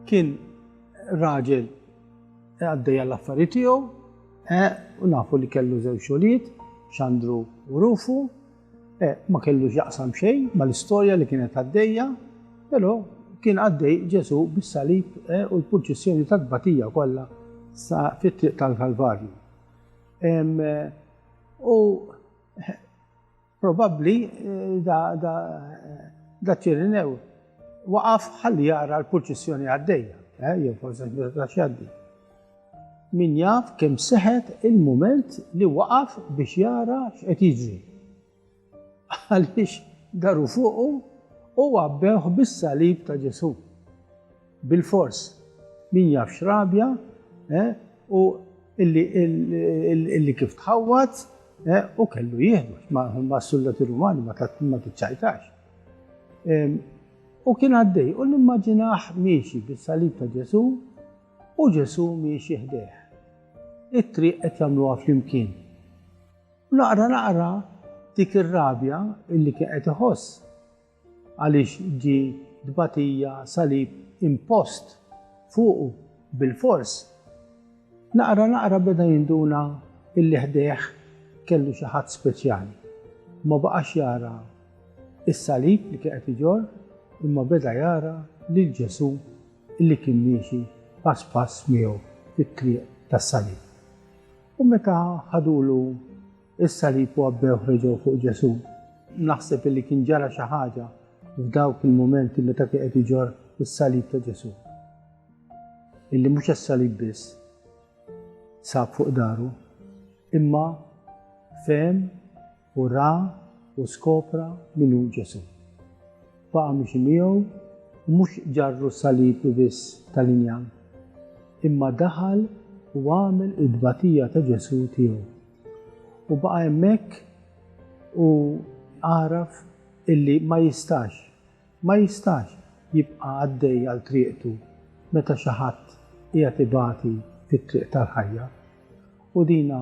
Kien raġel għaddej għall-affari tiegħu, eh, u nafu li kellu żewġ xogħlijiet, Xandru u Rufu, eh, ma kellu jaqsam xejn mal-istorja li kienet għaddejja, però kien għaddej Ġesu bis-salib eh, u l-purċissjoni tat-tbatija kollha sa fit-triq tal-Kalvarju. U Probabbli da da da Ċirinew waqaf ħalli jara l-purċissjoni għaddejja, eh, jew forsi ma setax jgħaddi. Min jaf kemm seħet il-mument li waqaf biex jara x'qed jiġri. Għaliex daru fuqu u għabbewh bis-salib ta' Ġesù. Bilfors, min jaf x'rabja, eh, u illi, illi kif tħawwad, eh, u kellu jieħdu, ma s-suldati Rumani ma tiċċajtax. U kien għaddej, u nimmaġinaħ miexi bis-salib ta' Ġesù, u Ġesù miexi ħdejh. It-triq qed jagħmluha flimkien. U naqra naqra dik ir-rabja illi kien qed iħoss Għaliex ġie tbatija salib impost fuqu bilfors. Naqra naqra beda jinduna illi ħdejh kellu xi ħadd speċjali. Ma baqax jara s-salib li kien qed iġorr imma beda jara lil Ġesù illi kien miexi pass pass miegħu fit-triq tas-salib. U meta ħadulu Is-salib u għabbewh reġgħu fuq Ġesù. Naħseb illi kien ġara xi ħaġa f'dawk il-mumenti meta kien qed iġorr is-salib ta' Ġesù. Illi mhux għas-salib biss sab fuq daru, imma fehem u ra u skopra min hu Ġesù. Baqa' mixi miegħu u mhux ġarru s-salib biss tal-injam, imma daħal u għamel it-tbatija ta' Ġesù tiegħu. U baqa' hemmhekk u għaraf illi ma jistax, ma jistax jibqa' għaddej għal triqtu meta xi ħadd qiegħed ibati fit-triq tal-ħajja. U dina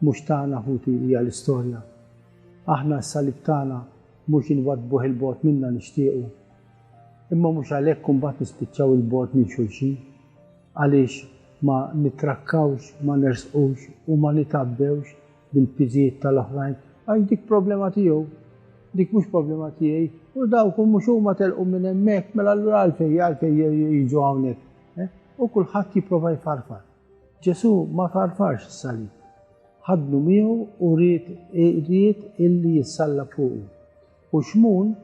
mhux tagħna ħuti hija l-istorja. Aħna s-salib tagħna mhux inwaddbuh 'il bogħod minna nixtiequ. Imma mhux għalhekk imbagħad nispiċċaw 'il bogħod minn xulxin. Għaliex ma nittrakkawx, ma nersqux u ma nitgħabbewx bil-piżijiet tal-oħrajn għax dik problema tiegħu, dik mhux problema tiegħi, u dawk u mhux huma telqu minn hemmhekk, mela allura għalfejn għalfejn jiġu hawnhekk. Eh? U kulħadd jipprova jfarfar. Ġesù ma farfarx is-salib. Ħadnu miegħu u ried ried illi jissallab fuqu. U Xmun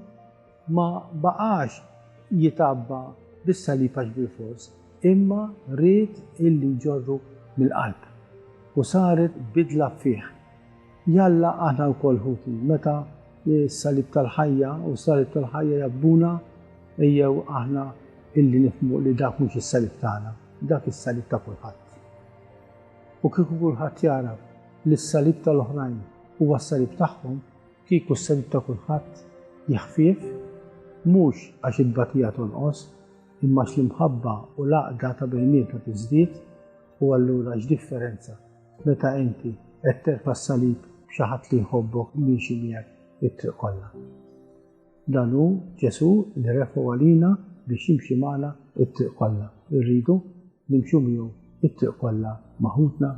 ma baqax jitgħabba bis-salib għax bilfors, imma ried illi jġorru mill-qalb. U saret bidla fih. Jalla aħna wkoll ħuti, meta s-salib tal-ħajja u s-salib tal-ħajja jgħabbuna, ejjew aħna illi nifhmu li dak mhux is-salib tagħna, dak is-salib ta' kulħadd. U kieku kulħadd jagħraf li s-salib tal-oħrajn huwa s-salib tagħhom, Kieku s-salib ta' kulħadd jeħfief, mhux għax it-tbatija tonqos, imma għax l-imħabba u l-għaqda ta' bejnietna tiżdied, u allura x'differenza meta inti qed terfa' s-salib b'xi ħadd li jħobbok miexi miegħek it-triq kollha. Dan hu Ġesù li refgħu għalina biex jimxi magħna t-triq kollha. Irridu nimxu miegħu t-triq kollha ma' ħutna.